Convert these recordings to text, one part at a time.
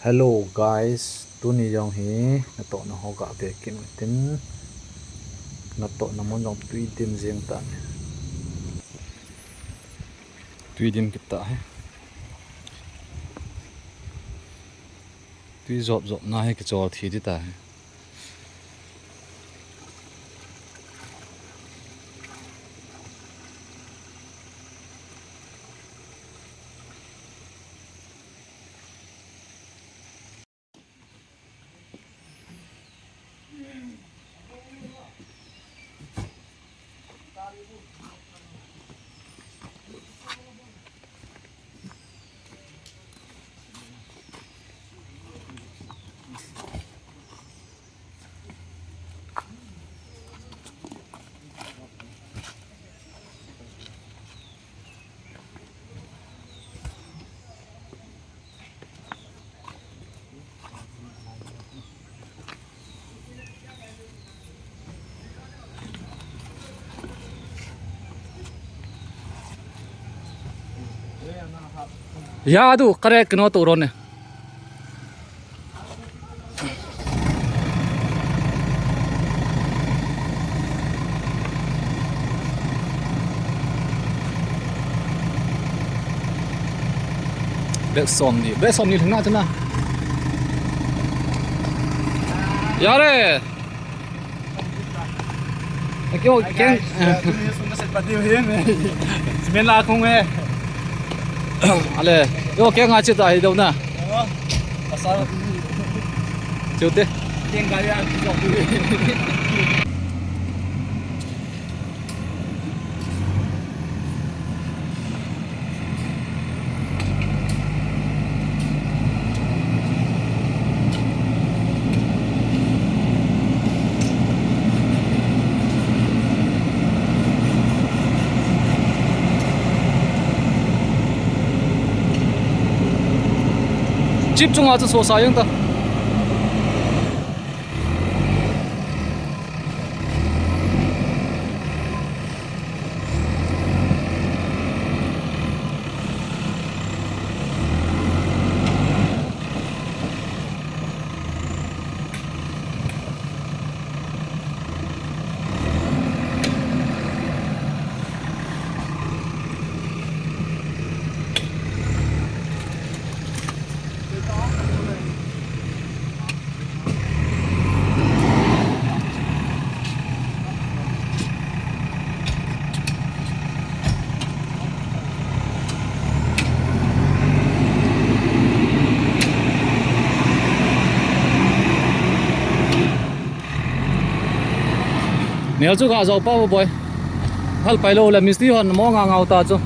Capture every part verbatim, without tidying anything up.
Hello guys, tuni jong hi natohna ho gave kit u hitin, natohna mun jong tui dim jeng tan. Tui dim kit ta hi. Tui jop jop na hi kichol thi di ta hi. Ya, adu, kare kino to ron ne. Bag som ni, bag som ni thang na chana. Ya re. Kyo, keng. Tuni sung ka set pati hin. Cement la kong e. Ale, yo, keng a chita hi dou na. Oh, pasal. Chute. Keng gari a chok. Jeep chunga chu sosa jeng ta. Nel chu ga jo pa bo boy. Hal pai lo le mistri hon mo nga ngau ta chu.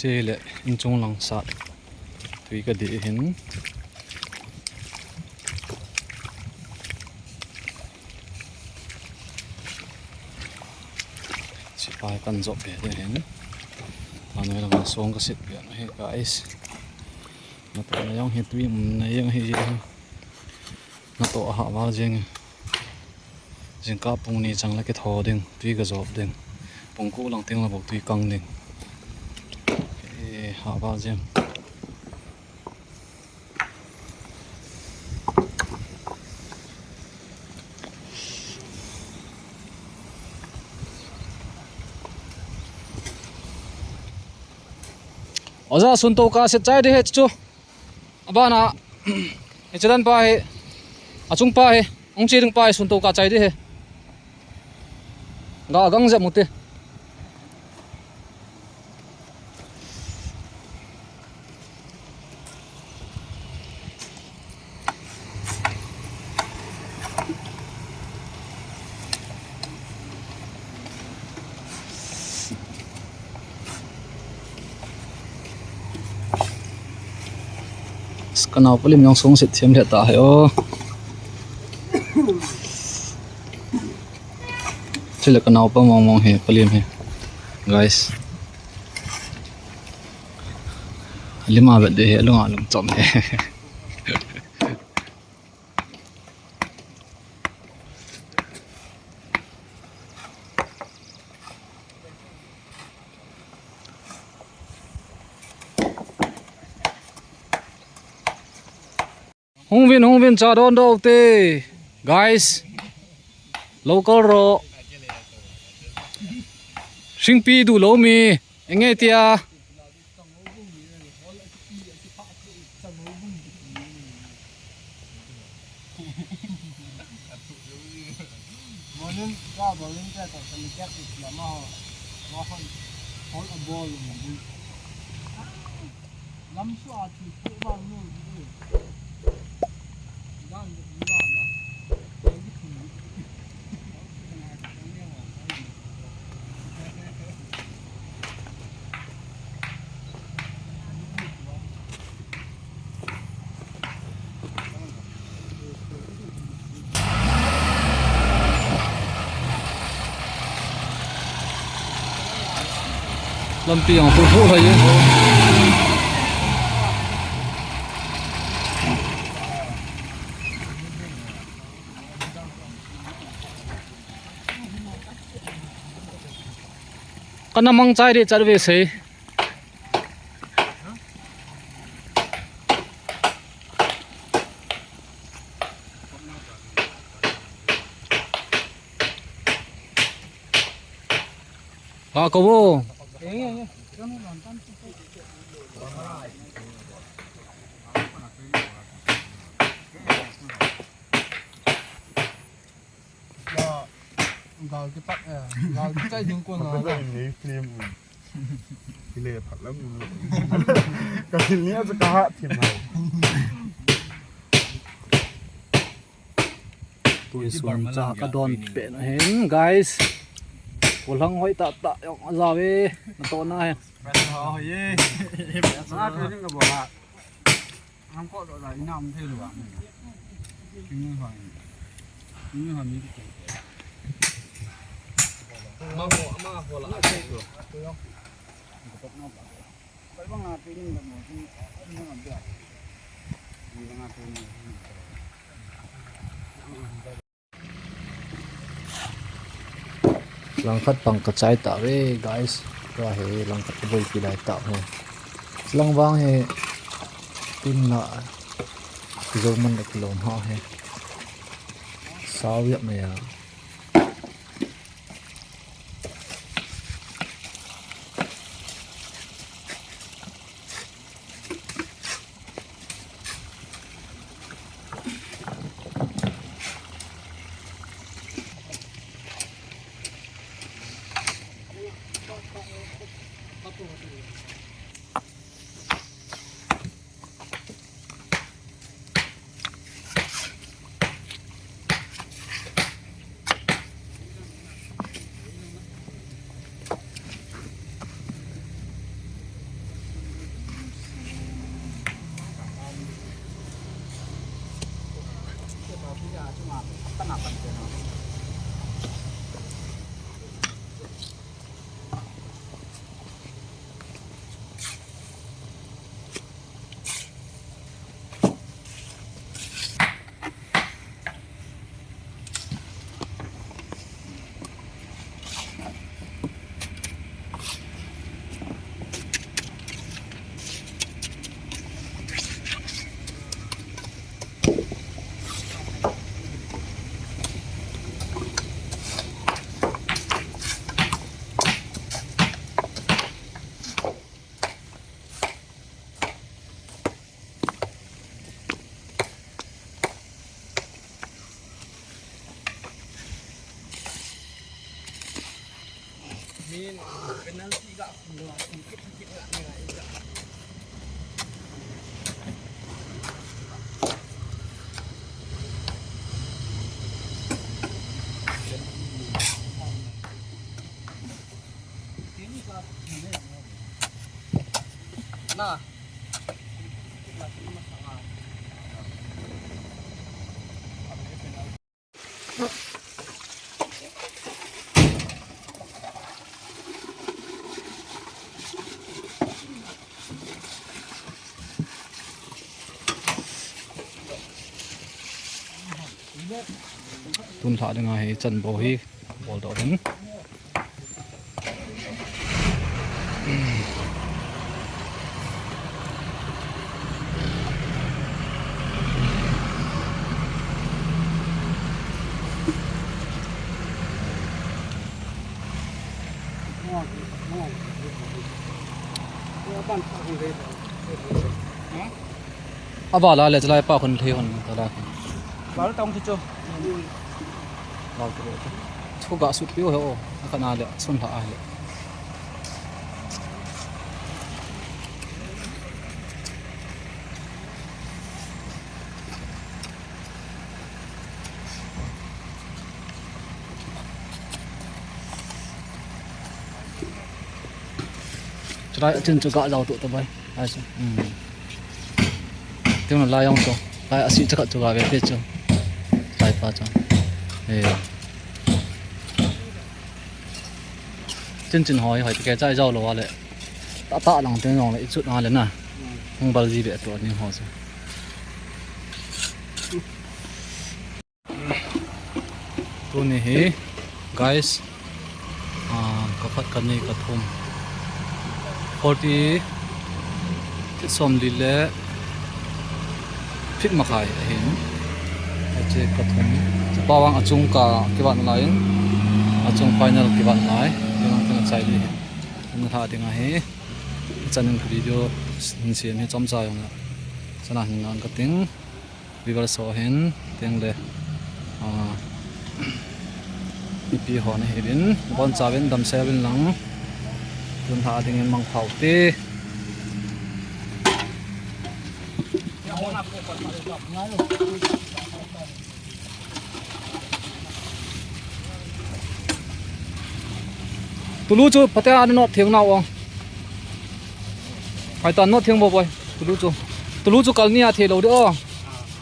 Chele, inchung lang sat tui ka dih hin. Pai kan jop be de hin. Thanoi lang song ka sit be na hi guys. Natoh na jong hi tui um na jong hi. Natoh a ha val jeng. Jingkah pung ni chang le kitho ding, tui ka jop ding. Pung ko lang teng le bou tui kang ding. E, ha val jeng. Oja, sun to ka set chai de he chu. Abana, hiche dan pa hi, achung pa hi, hung che ding pa hi sun to ka chai de he. Ga gang jep mu te. Ka nao palim jong song sit thiam le ta hai o. Chule ka nao pa mong mong hi palim hi. Guys. Lima bet de hi, lunga lum chom hi. Hung vin, hung vin, cha don do te. Guys. Local ro. Singpi du lo mi. Enge tia. Morning, ka morning ka to, ka ni ka ti la ma ho. Ma ho. Hol a bol mo. Lam su a ti ko ba mo. Dan ni ba na. Lampi jong hu hu hai e. Kana mang chai de chat ve sei. Ha, ko bo. Gal kipat, eh, gal kichai ding kon na. Ni film. Kile phat lam. Ka thil ni a chu ka ha thim hai. Tui sun cha ka don pen hin, guys. Ko lang hoi ta ta jong a ja ve. Na to na he. Pressure ho ye. Pressure. Ang ko do la inam thei lou a. Ni hoi. Ni hoi mi ki. Ma ho, ma ho la. Ko na ba. Ko bang a training la mo. Ni bang a training. Langkhat pang ka chai ta ve, guys. Ka he langkhat ka boi pi lai ta ve. Lang vang he tin na zo man da kilom ha he. Sao yap me ya. Tun lha dinga hi chan bou hi bol doh ding. Aval a le chalai pa khun thei hon tala. Bal tong chu chu. Bal tu chu. Chu ga sut piu he o. Akana le sun lha a le. Chulai a chin chu ga jao tu ta bai. Ai chu. Hmm. Tiu na lai jong chu. Lai a si chakhat chu ga ve pe chu. Lai pa chu. Eh. Chin chin hoi, hoi te ke chai jao lou a le. Ta ta lang te jong le, i chut a le na. Hung bal ji ve tu a ding ho chu. Tuni hi, guys, ah, ka khat, ka ni, ka thum. Forty, feet som li le feet makhai ahin. Ache ka thum. Chupang achung ka kivat lai in. Achung final kivat lai. Ding a chai li. Nalha ding ahi. Chanin ka video hin sem hi chomcha jong na. Chana hin ngan ka ting. Viewers ho hin, teng le, ah, mipi ho na hi din, bon cha vin dam se vin lang, tun lha ding in mang phau te. Tulu chu, pate a not theng nau ong. Hai ta not theng bo boi. Tulu chu. Tulu chu kal ni a thei lou de o.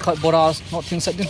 Khat bora not theng set din.